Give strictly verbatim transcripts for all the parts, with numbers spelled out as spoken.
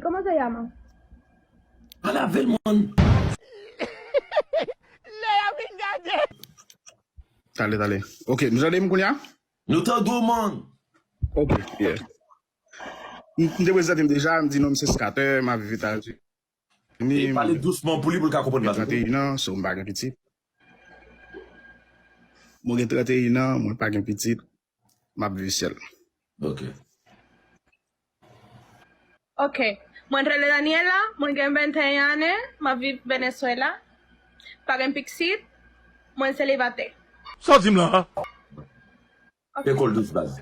Comment se llama? Pa lave l, man. Lè y ap vin gade. Tale, tale. Ok, nou tande m kounye a? Nou tande w, man. Ok, yeah. M m te prezante m deja, m di non m se Skater, m ap viv Etazini. E pale dousman pou li, pou l ka konprann Mwen pase. trannteyen an, so m pa gen pitit. Mwen gen trannteyen an, mwen pa gen pitit. M ap viv syèl. Ok. Ok. Mwen rele Daniela, mwen gen venteyen ane, m ap viv Venezuela. Pa gen pitit, mwen selibatè. Sa w di m la a? Fè kòl dous, baz.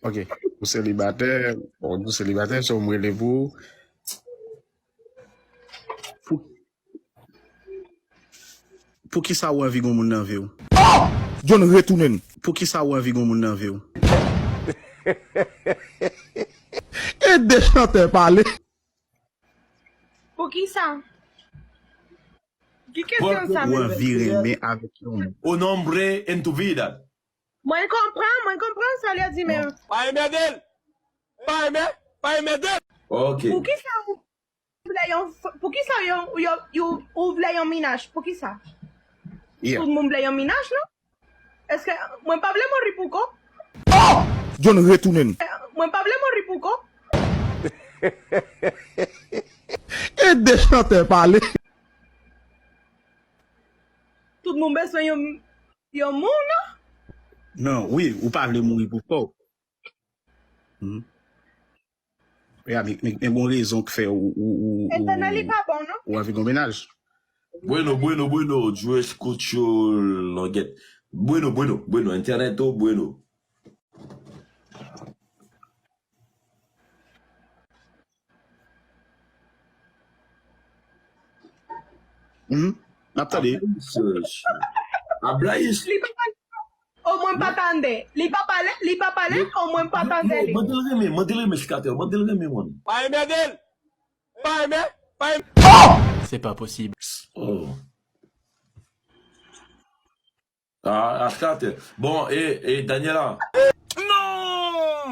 Ok. Ou selibatè, bon, ou selibatè, so m rele pou ou. Pou, pou ki sa ou anvi gon moun nan vi w? John retounen. Pou ki sa ou anvi gon moun nan vi w? Ede chantè pale. Pou ki sa? Ki kesyon sa Ou menm? Anvi renmen avèk yon moun. Un hombre en tu vida. Mwen konprann, mwen konprann sa li di men. Pa enmède l. Pa enmè, pa enmède l. Ok. Pou ki sa ou vle yon, pou ki sa yon, yon, yon, ou vle yon minaj? Pou ki sa? Yeah. Tout moun vle yon minaj, non? Èske mwen pa vle mouri pou kò? John retounen. Mwen pa vle mouri pou kò. Ede chantè pale. Tout moun bezwen yon, yon moun, non? Non, wi, ou pa vle mouri pou kò w. Hmm. Ya, men, men, men gon rezon k fè ou, ou, ou, Entènèt li pa bon, non? Ou anvi gon menaj. Bueno, bueno, bueno, yo escucho languet. Bueno, bueno, bueno, internet o bueno. Hmm? N ap tande. Habláis. Li pa pale. O mwen pa tande. Li pa pale, li pa pale, o mwen pa tande li. Mande l renmen, mande l renmen, Skater, mande l renmen, man. Pa enmède l. Pa enmè, pa enmè. C'est pas possible. Oh. Ah, Skater. Bon, e, e Daniela.